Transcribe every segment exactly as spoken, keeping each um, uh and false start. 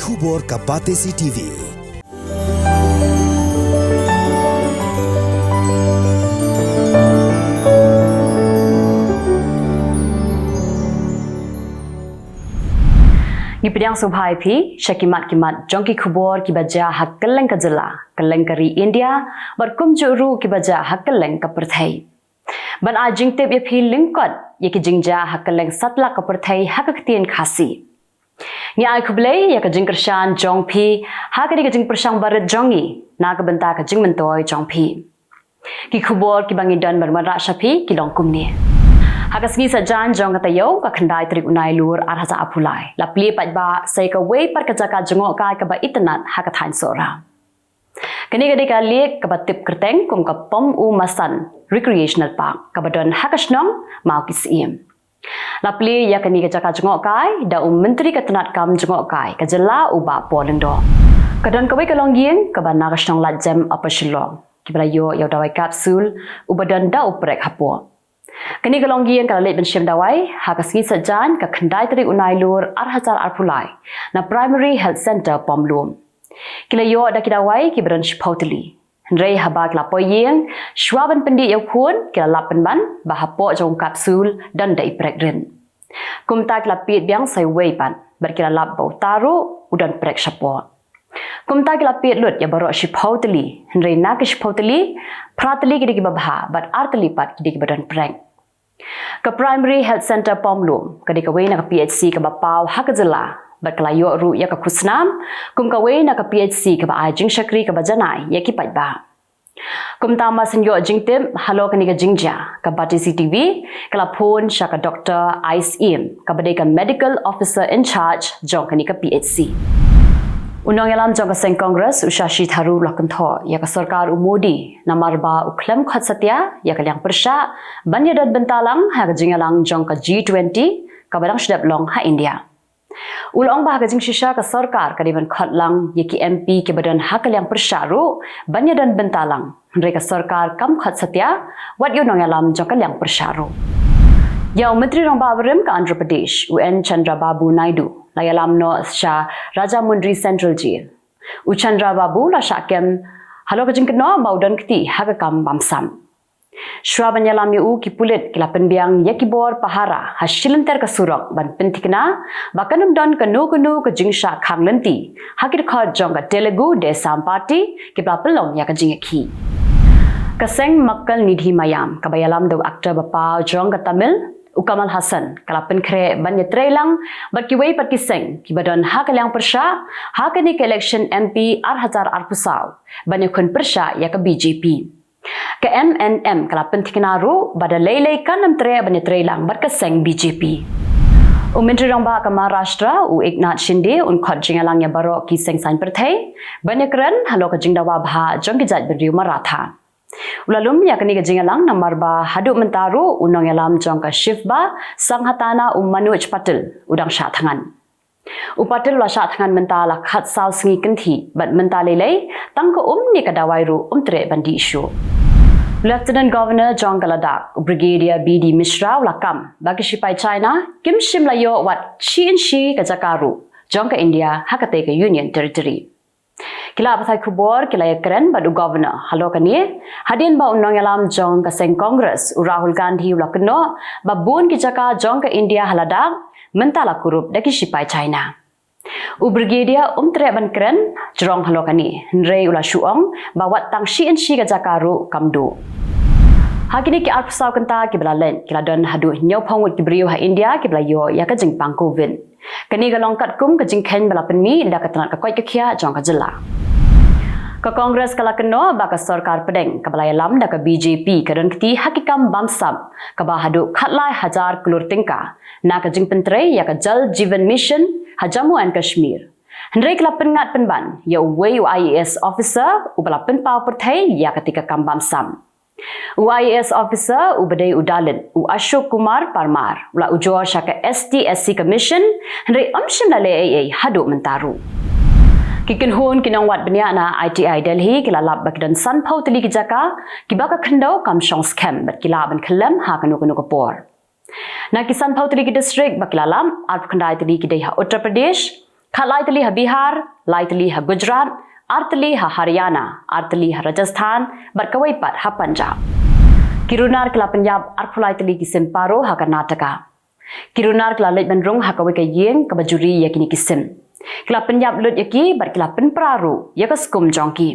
Khubor ka Batesi T V. Ngi pdiang sngewbha ïa phi sha ki mat ki mat jong ki khubor kiba jia ha kylleng ka jylla, kylleng ka ri India, bad kumjuh ruh kiba jia ha kylleng ka pyrthei. Ban ai jingtip ïa phi lyngkot ïa ki jingjia ha kylleng satlak ka pyrthei ha ka ktien Khasi. Ngi ai khublei ïa ka jingkyrshan jong phi ha kane ka jingpyrshang barit jong ngi na ka bynta ka jingmyntoi jong phi. Ki khubor kiba ngi don ban wanrah sha phi ki long kumne. Ha ka sngi Saitjaiñ jong ka taïew, ka khyndai tarik u Nailur ar hajar arphew lai, la plie paidbah sa ïa kawei pat ka jaka jngohkai kaba itynnad ha ka thaiñ Sohra. Kane ka dei ka lake kaba tip kyrteng kum ka Pom U Masan Recreational Park kaba don ha ka shnong Mawkisiem. La plie ïa kane ka jaka jngohkai da u Myntri ka tnad kam jngohkai ka jylla, u Bah Paul Lyngdoh. Ka don kawei ka longïing kaba na ka shnong Laitjem, Upper Shillong, kiba la ïoh ïa u dawai capsule uba don da u prek hapoh. Kane ka longïing ka la leit ban shem dawai ha ka sngi Saitjaiñ, ka khyndai tarik u Nailur ar hajar arphew lai, na Primary Health Centre Pomlum. Ki la ïoh da ki dawai kiba don shiphew tylli. Hynrei haba ki la poi ïing, shuwa ban pyndih ïa u khun, ki la lap pynban ba hapoh jong u capsule don da i prek rit. Kumta ki la pied biang sa iwei pat, bad ki la lap ba uta ruh u don prek shapoh. Kumta ki la pied lut ïa baroh shiphew tylli, hynrei na ki shiphew tylli, phra tylli ki dei kiba bha, bad ar tylli pat ki dei kiba don prek. Ka Primary Health Centre Pomlum ka dei kawei na ka P H C kaba paw ha ka jylla, bad ka la ïoh ruh ïa ka khusnam kum kawei na ka P H C kaba ai jingshakri kaba janai ïa ki paidbah. Kumta mar shen ïoh jingtip halor kane ka jingjia, ka Batesi T V ka la phone sha ka Doktor Ais Im, kaba dei ka Medical Officer in Charge jong kane ka P H C. U nongïalam jong ka seng Congress, u Shashi Tharoor, u la kynthoh ïa ka sorkar u Modi namar ba u khlem khot satia ïa ka liang pyrshah ban ïadon bynta lang ha ka jingïalang jong ka G twenty kaba dang shu dep long ha India. U la ong ba ha ka jingshisha ka sorkar ka dei ban khot lang ïa ki M P kiba don ha ka liang pyrshah ruh ban ïadon bynta lang, hynrei ka sorkar kam khot satia wat ïa u nongïalam jong ka liang pyrshah ruh. Ïa u Myntri Rangbah barim ka Andhra Pradesh, u N Chandrababu Naidu, la ïalam noh sha Rajahmundry Central Jail. U Chandrababu la shah kem halor ka jingkynnoh ba u don kti ha ka kam bamsap. Shuwa ban ïalam ïa u, ki pulit ki la pynbiang ïa ki bor pahara ha shilynter ka surok ban pynthikna ba kan ym don kano kano ka jingshah khang lynti ha ki dkhot jong ka Telugu Desam Party kiba la pynlong ïa ka jingïakhih. Ka seng Makkal Nidhi Mayam kaba ïalam da u actor ba paw jong ka Tamil, u Kamal Hassan, ka la pynkhreh ban ïatreilang bad kiwei pat ki seng kiba don ha ka liang pyrshah ha kane ka election M P ar hajar arphew saw ban ïakhun pyrshah ïa ka B J P. Ka M N M ka la pynthikna ruh ba da lei lei kan ym treh ban ïatreilang bad ka seng B J P. U Myntri Rangbah ka Maharashtra, u Eknath Shinde, un khot jingïalang ïa baroh ki seng saiñ pyrthei ban ïakren halor ka jingdawa bha jong ki jaitbynriew Maratha. U la lum ïa kane ka jingïalang namar ba haduh mynta ruh u nongïalam jong ka Shivba Sanghatana, u Manoj Patil, u dang shah thngan. U Patil u la shah thngan mynta la khatsaw sngi kynthih, bad mynta lei lei tang ka um ne ka dawai ruh um treh ban dih shuh. Lieutenant Governor jong ka Ladakh, u Brigadier B D Mishra, u la kam ba ki shipai China kim shym la ïoh wat shi inshi ka jaka ruh jong ka India ha katei ka Union Territory. Ki lad pathai khubor ki la ïakren bad u Governor halor kane, hadien ba u nongïalam jong ka seng Congress, u Rahul Gandhi, u la kynnoh ba bun ki jaka jong ka India ha Ladakh mynta la kurup da ki shipai China. U Brigadier um treh ban kren jrong halor kane, hynrei u la shu ong ba wat tang shi inshi ka jaka ruh kam duh. Ha kine ki arphew saw kynta kiba la leit, ki la don haduh hynñiewphew ngut ki briew ha India kiba la ïoh ïa ka jingpang Covid. Kane ka long katkum ka jingkheiñ ba la pynmih da ka tnat ka koit ka khiah jong ka jylla. Ka Congress ka la kynnoh ba ka sorkar pdeng kaba la ïalam da ka B J P ka don kti ha ki kam bamsap kaba haduh khatlai hajar klur tyngka na ka jingpyntrei ïa ka Jal Jeevan Mission ha Jammu and Kashmir. Hynrei ka la pynngat pynban ïa uwei u I A S officer uba la pynpaw pyrthei ïa katei ka kam bamsap. U I A S officer uba dei u Dalit, u Ashok Kumar Parmar, u la ujor sha ka S T S C Commission, hynrei um shym la leh ei ei haduh mynta ruh. Ki kynhun ki nongwad bniah na I T I Delhi ki la lap ba ki don sanphew tylli ki jaka kiba ka khyndew kam shong skhem bad ki lah ban khyllem ha kano kano ka por. Na ki sanphew tylli ki district ba ki la lap, arphew khyndai tylli ki dei ha Uttar Pradesh, Khatlai tylli ha Bihar, lai tylli ha Gujarat, ar tylli ha Haryana, ar tylli ha Rajasthan, bad kawei pat ha Punjab. Ki runar ki la pynïap arphew lai tylli ki sim paro ha Karnataka. Ki runar ki la leit ban rung ha kawei ka ïing kaba ju ri ïa kine ki sim. Ki la pynïap lut ïa ki bad ki la pynpra ruh ïa ka skum jong ki.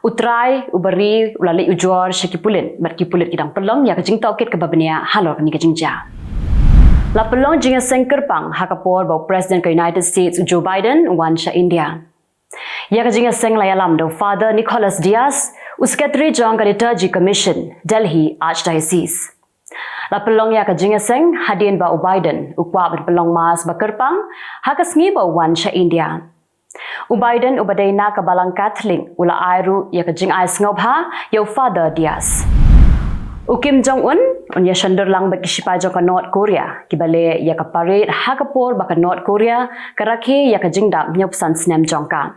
U trai uba ri u la leit ujor sha ki pulit bad ki pulit ki dang pynlong ïa ka jingtohkit kaba bniah halor kane ka jingjia. La pynlong jingïaseng kyrpang ha ka por ba u President ka United States u Joe Biden u wan sha India. Ïa ka jingïaseng la ïalam da u Father Nicholas Diaz, u Secretary jong ka Liturgy Commission, Delhi Archdiocese. La pynlong ïa ka jingïaseng hadien ba u Biden u kwah ban pynlong Mass ba kyrpang ha ka sngi ba u wan sha India. U Biden uba dei na ka balang Katholik u la ai ruh ïa ka jingai sngewbha ïa u Father Diaz. U Kim Jong Un un ïashondur lang bad ki shipai jong ka North Korea kiba leh ïa ka parade ha ka por ba ka North Korea ka rakhe ïa ka jingdap hynñiewphew san snem jong ka.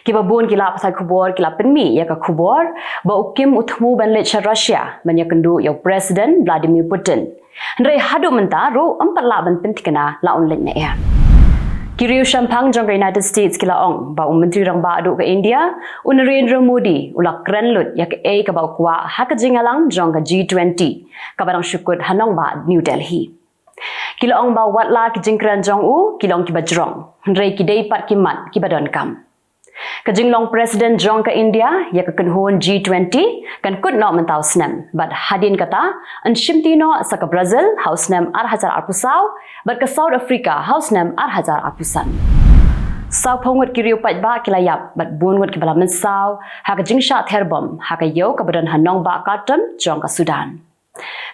Kiba bun ki lad pathai khubor ki la pynmih ïa ka khubor ba u Kim u thmu ban leit sha Russia ban ïakynduh ïa u President Vladimir Putin. Hynrei haduh mynta ruh ym pat lah ban pynthikna la un leit na ei. Ki riew shemphang jong ka United States ki la ong ba u Myntri Rangbah duh ka India u Narendra Modi u la kren lut ïa kaei kaba u kwah ha ka jingïalang jong ka G twenty kaba dang shu kut ha nongbah New Delhi. Ki la ong ba watla ki jingkren jong u ki long kiba jrong, hynrei ki dei pat ki mat kiba donkam. Ka jinglong President jong ka India ïa ka kynhun G twenty kan kut noh mynta u snem bad hadien kata yn shimti noh sa ka Brazil ha u snem ar hajar arphew saw bad ka South Africa ha u snem ar hajar arphew san. Sawphew ngut ki riew paidbah ki la ïap bad bun ngut kiba la mynsaw ha ka jingshah ther bom ha ka ïew kaba don ha nongbah Khartoum jong ka Sudan.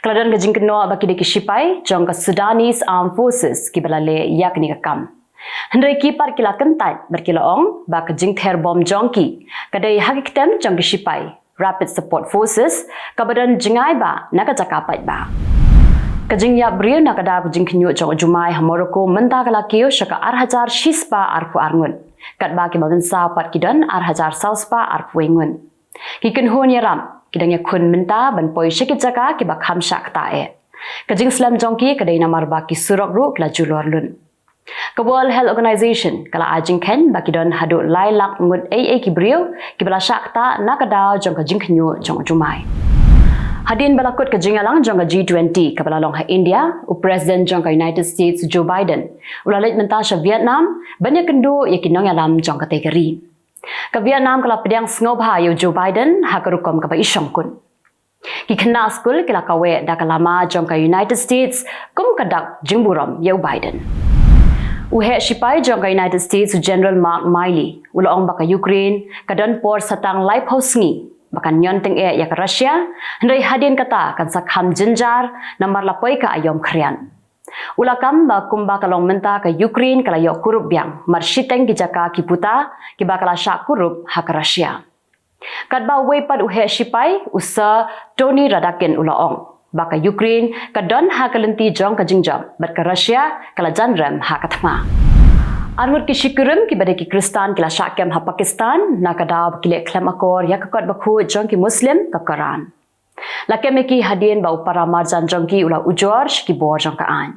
Ka la don ka jingkynnoh ba ki dei ki shipai jong ka Sudanese Armed Forces kiba la leh ïa kane ka kam. Hynrei ki pat ki la kyntait bad ki la ong ba ka jingther bom jong ki ka dei ha ki ktem jong ki shipai Rapid Support Forces kaba don jngai bha na ka jaka paidbah. Ka jingïap briew na ka daw ka jingkhynñiuh jong u jumai ha Morocco mynta ka la kiew sha ka ar hajar shispah arphew ar ngut, katba kiba mynsaw pat ki don ar hajar sawspah arphew wei ngut. Ki kynhun ïarap ki dang ïakhun mynta ban poi sha ki jaka kiba kham shah ktah eh. Ka jingslem jong ki ka dei namar ba ki surok ruh ki la julor lut. Ka World Health Organization ka la ai jingkheiñ ba ki don haduh lai lak ngut ei ei ki briew kiba la shah ktah na ka daw jong ka jingkhynñiuh jong u jumai. Hadien ba la kut ka jingïalang jong ka G twenty kaba la long ha India, u President jong ka United States Joe Biden u la leit mynta sha Vietnam ban ïakynduh ïa ki nongïalam jong katei ka ri. Ka Vietnam ka la pdiang sngewbha ïa u Joe Biden ha ka rukom kaba i shongkun. Ki khynnah skul ki la kaweh da ka lama jong ka United States kum ka dak jingburom ïa u Biden. U heh shipai jong ka United States u General Mark Milley u la ong ba ka Ukraine ka don por satang laiphew sngi ba kan ñion tyngeh ïa ka Russia, hynrei hadien kata kan sa kham jynjar namar la poi ka aïom khriat. U la kam ba kumba ka long mynta ka Ukraine ka la ïoh kurup biang mar shiteng ki jaka ki puta kiba ka la shah kurup ha ka Russia. Katba uwei pat u heh shipai u Sir Tony Radakin u la ong ba ka Ukraine ka don ha ka lynti jong ka jingjop bad ka Russia ka la jan rem ha ka thma. Ar ngut ki shikurim kiba dei ki Khristan ki la shah kem ha Pakistan na ka daw ba ki leh khlem akor ïa ka kot bakhuid jong ki Muslim ka Koran. La kem ïa ki hadien ba u para marjan jong ki u la ujor sha ki bor jong ka aiñ.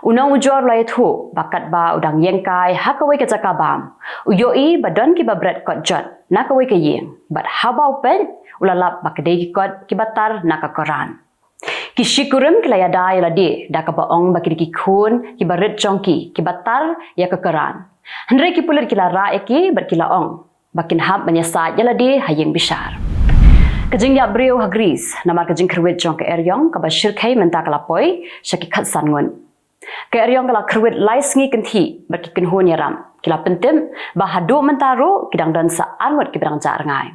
U nongujor u la ïathuh ba katba u dang ïeng kai ha kawei ka jaka bam, u ïohi ba don kiba bret kot jot na kawei ka ïing bad haba u peit u la lap ba ka dei ki kot kiba tar na ka Koran. Ki shikurim ki la ïada ïa lade da kaba ong ba ki dei ki khun kiba rit jong ki kiba tar ïa ka Koran. Hynrei ki pulit ki la rah ïa ki bad ki la ong ba kin hap ban ïasaid ïa lade ha ïing bishar. Ka jingïap briew ha Greece namar ka jingkhyrwit jong ka eriong kaba shyrkhei mynta ka la poi sha ki khatsan ngut. Ka eriong ka la khyrwit lai sngi kynthih bad ki kynhun ïarap ki la pyntip ba haduh mynta ruh ki dang don sa ar ngut kiba dang jah rngai.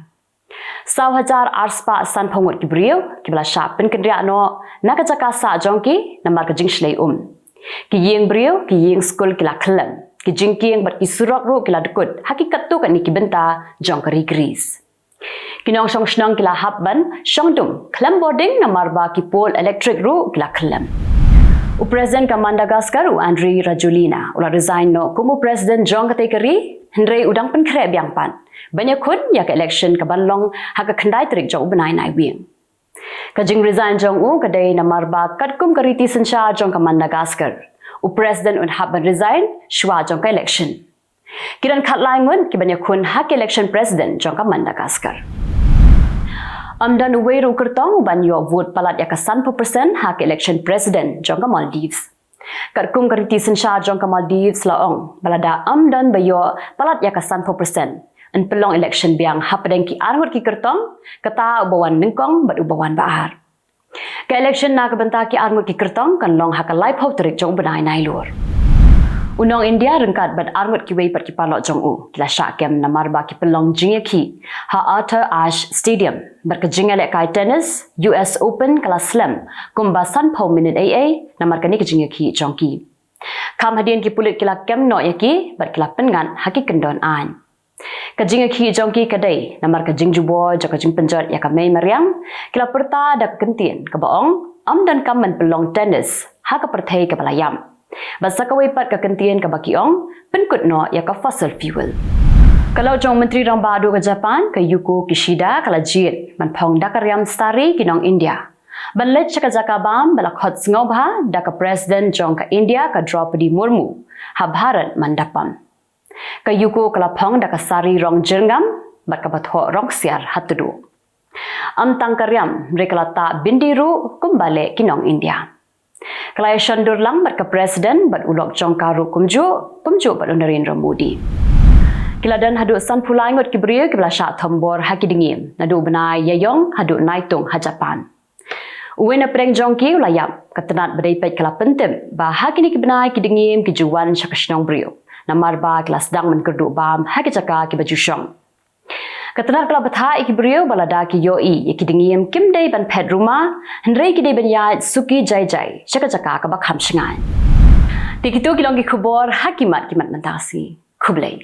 Saw hajar arspah sanphew ngut ki briew kiba la shah pynkynriah noh na ka jaka sah jong ki namar ka jingshlei um. Ki ïing briew, ki ïing skul ki la khyllem, ki jingkieng bad ki surok ruh ki la dkut ha ki katto katne ki bynta jong ka ri Greece. Ki nongshong shnong ki la hap ban shong dum khlem bording namar ba ki pole elektrik ruh ki la khyllem. U President ka Madagascar u Andry Rajoelina u la resign noh kum u President jong katei ka ri, hynrei u dang pynkhreh biang pat ban ïakhun ïa ka election kaban long ha ka khyndai tarik jong u bnai Naiwieng. Ka jingresign jong u ka dei namar ba katkum ka riti synshar jong ka Madagascar, U president un hap ban resign shwa jong ka election. Ki don khatlai ngut ki ban ïakhun ha ka election president jong ka Madagascar. Ym don uwei ruh u kyrtong u ban ïoh vote palat ïa ka sanphew percent ha ka election president jong ka Maldives. Katkum ka riti synshar jong ka Maldives la ong ba lada ym don ba ïoh palat ïa ka sanphew percent, yn pynlong election biang hapdeng ki arngut ki kyrtong, kata uba wan nyngkong bad uba wan ba ar. Ka election na ka bynta ki arngut ki kyrtong kan long ha ka laiphew tarik jong u bnai Nailur. U nong India ryngkat bad arngut kiwei pat ki paralok jong u ki la shah kem namar ba ki pynlong jingïakhih ha Arthur Ashe Stadium bad ka jingïalehkai tennis U S Open ka la slem kumba sanphew minit ei ei namar kane ka jingïakhih jong ki. Kham hadien ki pulit ki la kem noh ïa ki bad ki la pynngat ha ki kyndon aiñ. Ka jingïakhih jong ki ka dei namar ka jingjubor jong ka jingpynjot ïa ka mei mariang, ki la pyrta da ka kyntien kaba ong ym donkam ban pynlong tennis ha ka pyrthei kaba la ïap. Bad sa kawei pat ka kyntien kaba ki ong pynkut noh ïa ka fossil fuel. Ka lok jong u Myntri Rangbah Duh ka Japan, ka Yumiko Kishida, ka la jied ban phong da ka riam sari ki nong India ban leit sha ka jaka bam ba la khot sngewbha da ka President jong ka India, ka Droupadi Murmu, ha Bharat man da pam. Ka Yumiko ka la phong da ka sari rong jyrngam bad kaba thoh rong ksiar ha tduh. Ym tang ka riam, hynrei ka la tah bindi ruh kumba leh ki nong India. Ka la ïashon dur lang bad ka President bad u lok jong ka ruh kumjuh, kumjuh bad u Narendra Modi. Ki la don haduh sanphew lai ngut ki briew kiba la shah thombor ha ki dngiem naduh u bnai Ïaïong haduh Naitung ha Japan. Uwei na pdeng jong ki u la ïap. Ka tnat ba dei peit ka la pyntip ba ha kine ki bnai ki dngiem ki ju wan sha ka shnong briew namar ba ki la sdang ban kyrduh bam ha ki jaka kiba ju shong. Ka tnat ka la bthah ïa ki briew ba lada ki ïohi ïa ki dngiem kim dei ban phet ruma, hynrei ki dei ban ïaid suki jai jai sha ka jaka kaba kham shngaiñ. Te kito ki long ki khubor ha ki mat ki mat mynta ka sngi. Khublei.